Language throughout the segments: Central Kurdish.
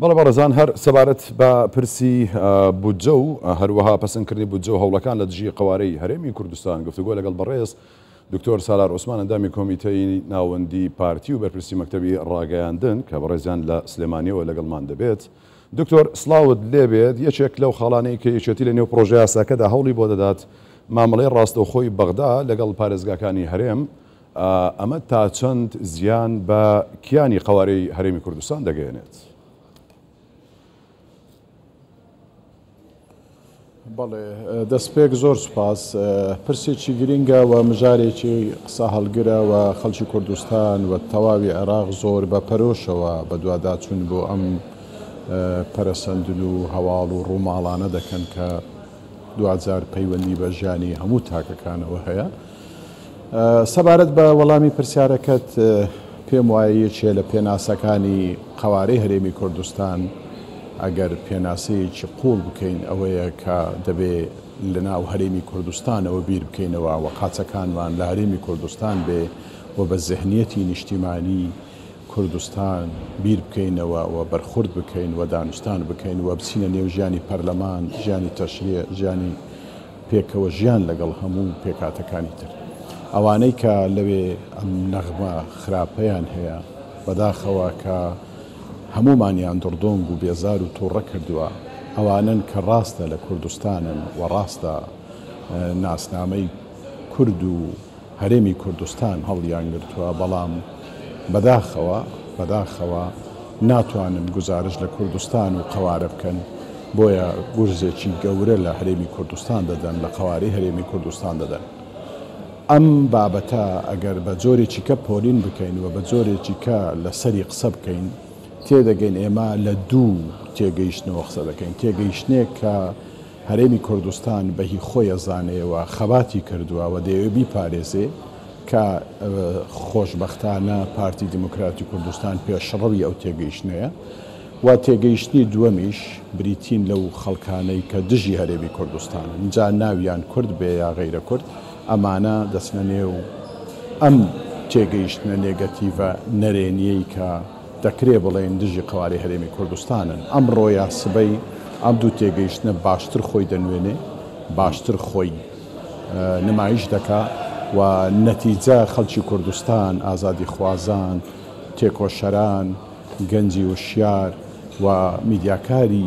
بەڵێ بەڕێزان هەر سەبارەت بە پرسی بودجە و هەروەها پەسەندکردنی بودجە و هەوڵەکان لە دژی قەوارەی هەرێمی کوردستان گفتوگۆ لەگەڵ بەڕێز دکتۆر سالار عوسمان ئەندامی کۆمیتەی ناوەندی پارتی و بەرپرسی مەکتەبی ڕاگەیاندن کە بەڕێزیان لە سلێمانیەوە لەگەڵمان دەبێت. دکتۆر سڵاوت لێبێت، یەکێک لەو خاڵانەی کە یەکێتی لە نێو پڕۆژەیاساکەدا هەوڵی بۆ دەدات مامەڵەی ڕاستەوخۆی بەغدا لەگەڵ پارێزگاکانی هەرێم، ئەمە تا چەند زیان بە کیانی قەوارەی هەرێمی کوردستان دەگەیەنێت؟ بەڵێ دەستپێک زۆر سوپاس. پرسێکی گرینگە و مژارێکی قسە هەڵگرە و خەڵکی کوردستان و تەواوی عێراق زۆر بە پەرۆشەوە بەدواداچوون بۆ ئەم پەرەسەندن و هەواڵ و ڕووماڵانە دەکەن کە دواجار پەیوەندی بە ژیانی هەموو تاکەکانەوە هەیە. سەبارەت بە وەڵامی پرسیارەکەت، پێم وایە یەکێ لە پێناسەکانی قەوارەی هەرێمی کوردستان ئەگەر پێناسەیەکی قووڵ بکەین ئەوەیە کە دەبێ لە ناو هەرێمی کوردستانەوە بیر بکەینەوە و قاچەکانمان لە هەرێمی کوردستان بێ و بە زهنیەتی نیشتیمانی کوردستان بیر بکەینەوە و بەرخورد بکەین و دانوستان بکەین و بچینە نێو ژیانی پەرلەمان، ژیانی تەشریع، ژیانی پێکەوە ژیان لەگەڵ هەموو پێکهاتەکانی تر. ئەوانەی کە لەوێ ئەم نەغمە خراپەیان هەیە، بەداخەوە کە هەموومانیان دڕدۆنگ و بێزار و توڕە کردووە، ئەوانەن کە ڕاستە لە کوردستانن و ڕاستە ناسنامەی کورد و هەرێمی کوردستان هەڵیانگرتووە، بەڵام بەداخەوە بەداخەوە ناتوانن گوزارشت لە کوردستان و قەوارە بکەن، بۆیە گورزێکی گەورە لە هەرێمی کوردستان دەدەن، لە قەوارەی هەرێمی کوردستان دەدەن. ئەم بابەتە ئەگەر بە جۆرێکی کە پۆلین بکەین و بە جۆرێکی کە لەسەری قسە بکەین، تێدەگەین ئێمە لە دوو تێگەیشتنەوە قسە دەکەین، تێگەیشتنێک کە هەرێمی کوردستان بە هی خۆی ئەزانێ و خەباتی کردووە و دەیەوێ بیپارێزێ کە خۆشبەختانە پارتی دیموکراتی کوردستان پێشڕەوی ئەو تێگەیشتنەیە و تێگەیشتنی دووەمیش بریتین لەو خەڵکانەی کە دژی هەرێمی کوردستانن جا ناویان کورد بێ یا غەیرە کورد ئەمانە دەچنە نێو ئەم تێگەیشتنە نێگەتیڤە نەرێنیەی کە دەکرێ بڵێین دژی قەوارەی هەرێمی کوردستانن. ئەمڕۆ یا سبەی ئەم دوو تێگەیشتنە باشتر خۆی دەنوێنێ، باشتر خۆی نمایش دەکا و نەتیجە خەڵکی کوردستان، ئازادیخوازان، تێکۆشەران، گەنجی وشیار و میدیاکاری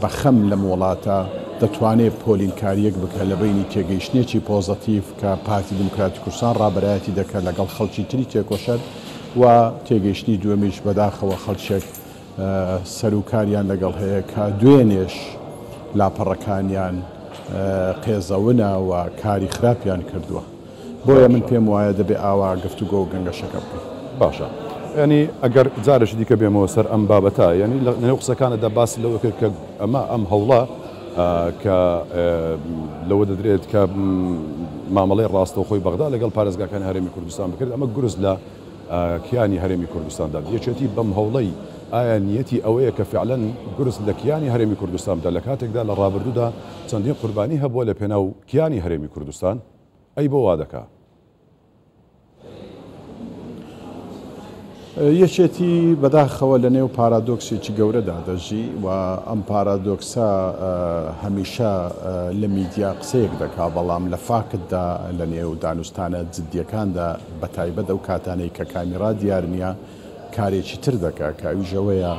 بە خەم لەم وڵاتە دەتوانێ پۆلینکارییەک بکا لە بەینی تێگەیشتنێکی پۆزەتیڤ کە پارتی دیموکراتی کوردستان ڕابەرایەتی دەکا لەگەڵ خەڵکی تری تێکۆشەر و تێگەیشتنی دووەمیش بەداخەوە خەڵکێک سەروکاریان لەگەڵ هەیە کە دوێنێش لاپەڕەکانیان قێزەونە و کاری خراپیان کردووە. بۆیە من پێم وایە دەبێ ئاوا گفتوگۆ و گەنگەشەکە بکەین. باشە یانی ئەگەر جارێکی دیکە بێمەوە سەر ئەم بابەتە یانی لە نێو قسەکانتدا باست لەوە کرد کە ئەمە ئەم هەوڵە کە لەوە دەدرێت کە مامەڵەی ڕاستەوخۆی بەغدا لەگەڵ پارێزگاکانی هەرێمی کوردستان بکرێت ئەمە گورز لە کیانی هەرێمی کوردستان دات یەکێتی بەم هەوڵەی ئایا نیەتی ئەوەیە کە فعلەن گورز لە کیانی هەرێمی کوردستان بدات لە کاتێکدا لە ڕابردوودا چەندین قوربانی هەبووە لە پێناو کیانی هەرێمی کوردستان؟ ئەی بۆ وا دەکا؟ یەکێتی بەداخەوە لە نێو پارادۆکسێکی گەورەدا دەژی و ئەم پارادۆکسە هەمیشە لە میدیا قسەیەک دەکا بەڵام لە فاکتدا لە نێو دانوستانە جدیەکاندا بەتایبەت ئەو کاتانەی کە کامیرا دیار نییە کارێکی تر دەکا کە ئەویش ئەوەیە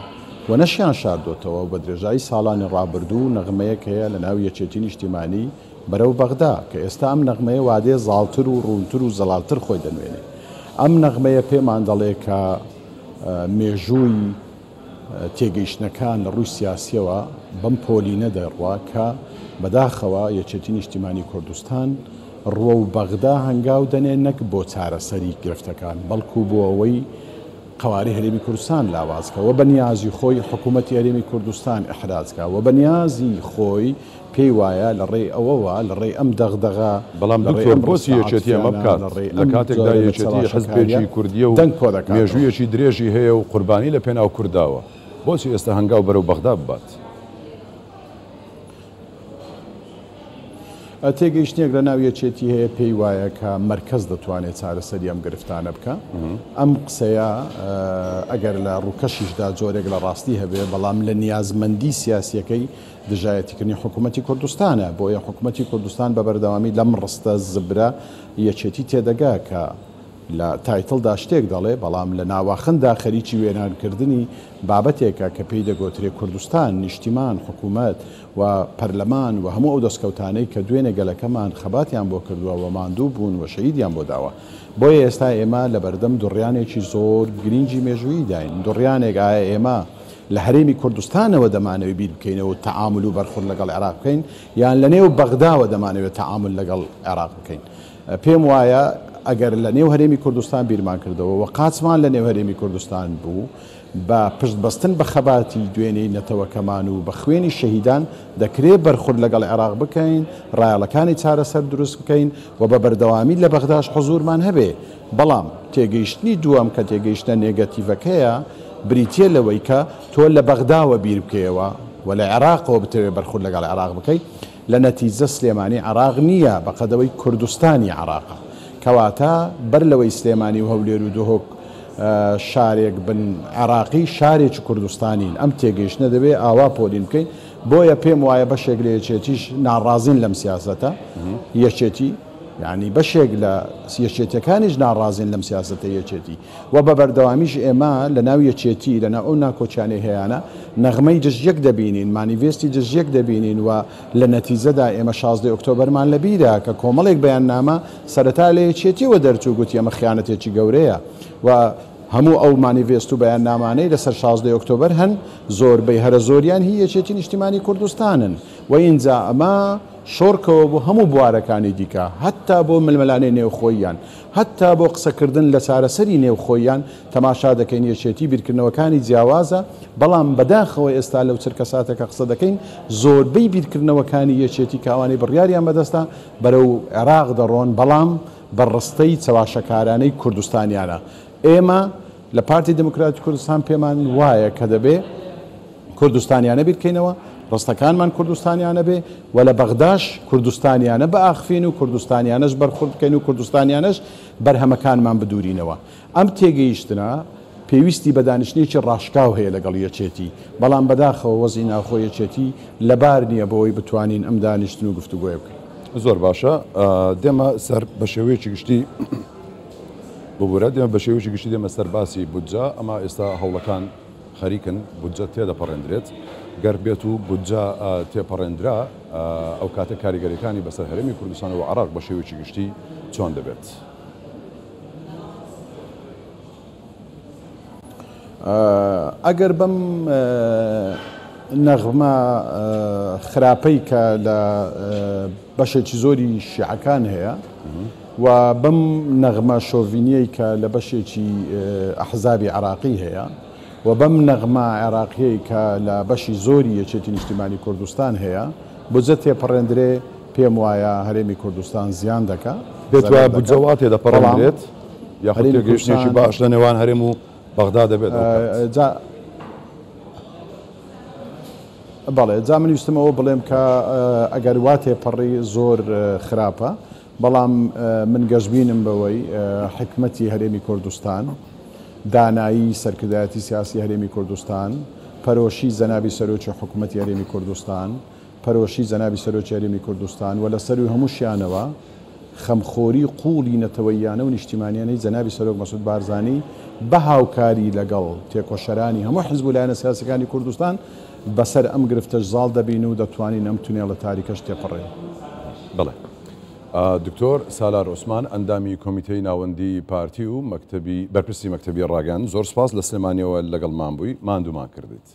و نەشیان شاردۆتەوە و بە درێژایی ساڵانی ڕابردوو نەغمەیەک هەیە لە ناو یەکێتی نیشتیمانی بەرەو بەغدا، کە ئێستا ئەم نەغمەیە وادێ زاڵتر و ڕوونتر و زەڵالتر خۆی دەنوێنێ. ئەم نەغمەیە پێمان دەڵێ کە مێژووی تێگەیشتنەکان لە ڕووی سیاسییەوە بەم پۆلینە دەڕوا کە بەداخەوە یەکێتی نیشتیمانی کوردستان ڕووەو بەغدا هەنگاو دەنێ نەک بۆ چارەسەری گرفتەکان بەڵکوو بۆ ئەوەی قەوارەی هەرێمی کوردستان لاواز کا و بە نیازی خۆی حکوومەتی هەرێمی کوردستان ئیحراج کا و بە نیازی خۆی پێی وایە لە ڕێی ئەوەوە، لە ڕێی ئەم دەغدەغە، بەڵام لە ڕێی دکتۆر ئەم بۆچی ڕستە یەکێتی ئەمە عاتفیانە، بکات لە ڕێی لە ئەم کاتێکدا جۆرە لە یەکێتی چەواشەکارییە حزبێکی کوردییە و دەنگ کۆ دەکاتەوە. مێژوویەکی درێژی هەیە و قوربانی لە پێناو کورد داوە، بۆچی ئێستا هەنگاو بەرەو بەغدا ببات؟ تێگەیشتنێک لە ناو یەکێتی هەیە پێی وایە کە مەرکەز دەتوانێت چارەسەری ئەم گرفتانە بکا. ئەم قسەیە ئەگەر لە ڕووکەشیشدا جۆرێک لە ڕاستی هەبێ، بەڵام لە نیازمەندی سیاسییەکەی دژایەتیکردنی حکوومەتی کوردستانە. بۆیە حکوومەتی کوردستان بە بەردەوامی لەم ڕستە زبرە یەکێتی تێدەگا کە لە تایتڵدا شتێک دەڵێ، بەڵام لە ناواخندا خەریکی وێرانکردنی بابەتێکە کە پێی دەگۆترێ کوردستان، نیشتیمان، حکوومەت و پەرلەمان و هەموو ئەو دەستکەوتانەی کە دوێنێ گەلەکەمان خەباتیان بۆ کردووە و ماندوو بوون و شەهیدیان بۆ داوە. بۆیە ئێستا ئێمە لەبەردەم دوڕیانێکی زۆر گرینگی مێژووییداین. دوڕیانێک ئایا ئێمە لە هەرێمی کوردستانەوە دەمانەوێت بیر بکەینەوە و تەعامول و بەرخورد لەگەڵ عێراق بکەین یان لەنێو بەغداوە دەمانەوێت تەعامول لەگەڵ عێراق بکەین؟ پێم وایە ئەگەر لە نێو هەرێمی کوردستان بیرمان کردەوە و قاچمان لە نێو هەرێمی کوردستان بوو، بە پشت بەستن بە خەباتی دوێنێی نەتەوەکەمان و بە خوێنی شەهیدان دەکرێ بەرخورد لەگەڵ عێراق بکەین، ڕایەڵەکانی چارەسەر دروست بکەین و بە بەردەوامی لە بەغداش حزوورمان هەبێ. بەڵام تێگەیشتنی دووەم کە تێگەیشتنە نێگەتیڤەکەیە بریتییە لەوەی کە تۆ لە بەغداوە بیر بکەیەوە و لە عێراقەوە بتەوێ بەرخورد لەگەڵ عێراق بکەی، لە نەتیجە سلێمانی عێراق نییە بەقەدەوەی کوردستانی عێراقە. کەواتە بەر لەوەی سلێمانی و هەولێر و دهۆک شارێک بن عێراقی شارێکی کوردستانین. ئەم تێگەیشتنە دەبێ ئاوا پۆلین بکەین. بۆیە پێم وایە بەشێک لە یەکێتیش ناڕازین لەم سیاسەتە. یەکێتی یانی بەشێک لە یەکێتیەکانیش ناڕازین لەم سیاسەتەی یەکێتی و بە بەردەوامیش ئێمە لە ناو یەکێتی لە ناو ئەو ناکۆکیانەی هەیانە نەغمەی دژ یەک دەبینین، مانیڤێستی دژ یەک دەبینین و لە نەتیجەدا ئێمە شازدەی ئۆکتۆبەرمان لە بیرە کە کۆمەڵێک بەیاننامە سەرەتا لە یەکێتیەوە دەرچوو گوتی ئەمە خیانەتێکی گەورەیە و هەموو ئەو مانیڤێست و بەیاننامانەی لەسەر شازدەی ئۆکتۆبەر هەن زۆربەی هەرە زۆریان هی یەکێتی نیشتیمانی کوردستانن و ئینجا ئەمە شۆڕکەوە بۆ هەموو بوارەکانی دیکە، هەتا بۆ ململانێ نێوخۆییان، هەتا بۆ قسەکردن لە چارەسەری نێوخۆییان، تەماشا دەکەین یەکێتی بیرکردنەوەکانی جیاوازە، بەڵام بەداخەوە ئێستا لەو چرکەساتە کە قسە دەکەین زۆربەی بیرکردنەوەکانی یەکێتی کە ئەوانەی بڕیاریان بەدەستە بەرەو عێراق دەڕۆن، بەڵام بە ڕستەی چەواشەکارانەی کوردستانیانە. ئێمە لە پارتی دیموکراتی کوردستان پێمان وایە کە دەبێ کوردستانیانە بیرکەینەوە، ڕستەکانمان کوردستانیانە بێ و لە بەغداش کوردستانیانە بئاخفین و کوردستانیانەش بەرخورد بکەین و کوردستانیانەش بەرهەمەکانمان بدوورینەوە. ئەم تێگەیشتنە پێویستی بە دانیشتنێکی ڕاشکاو هەیە لەگەڵ یەکێتی، بەڵام بەداخەوە وەزعی ناوخۆی یەکێتی لەبار نییە بۆوەی بتوانین ئەم دانیشتن و گفتوگۆیە بکەین. زۆر باشە دێمە سەر بە شێوەیەکی گشتی ببورە دێمە بە شێوەیەکی گشتی دێمە سەر باسی بودجە ئەمە ئێستا هەوڵەکان خەریکن بودجە تێدەپەڕێندرێت، گەر بێت و بودجە تێپەڕێندرا ئەو کاتە کاریگەریەکانی بەسەر هەرێمی کوردستان و عێراق بە شێوەیەکی گشتی چۆن دەبێت؟ ئەگەر بەم نەغمە خراپەی کە لە بەشێکی زۆری شیعەکان هەیە و بەم نەغمە شۆڤینیەی کە لە بەشێکی ئەحزابی عێراقی هەیە و بەم نەغمە عێراقیەی کە لە بەشی زۆری یەکێتی نیشتیمانی کوردستان هەیە بودجە تێپەڕێندرێ پێم وایە هەرێمی کوردستان زیان دەکا پێت زەرەر وایە دەکا بودجە وا بەڵام تێدەپەڕێندرێت یاخود هەرێمی تێگەیشتنێکی کوردستان باش لە نێوان هەرێم و بەغدا دەبێت ئەو کات؟ جا بەڵێ جا من ویستم ئەوە بڵێم کە ئەگەر وا تێپەڕی زۆر خراپە بەڵام من گەشبینم بەوەی حیکمەتی هەرێمی کوردستان، دانایی سەرکردایەتی سیاسی هەرێمی کوردستان، پەرۆشی جەنابی سەرۆکی حکومەتی هەرێمی کوردستان، پەرۆشی جەنابی سەرۆکی هەرێمی کوردستان و لە سەرووی هەمووشیانەوە خەمخۆری قووڵی نەتەوەییانە و نیشتیمانیانەی جەنابی سەرۆک مەسعود بارزانی بە هاوکاری لەگەڵ تێکۆشەرانی هەموو حزب و لایەنە سیاسیەکانی کوردستان بەسەر ئەم گرفتەش زاڵ دەبین و دەتوانین ئەم تونێڵە تاریکەش تێپەڕێنین. بەڵێ. دکتۆر سالار عوسمان ئەندامی کۆمیتەی ناوەندی پارتی و مەکتەبی بەرپرسی مەکتەبی ڕاگەیاندن زۆر سوپاس لە سلێمانیەوە لەگەڵمان بووی ماندوومان کردیت.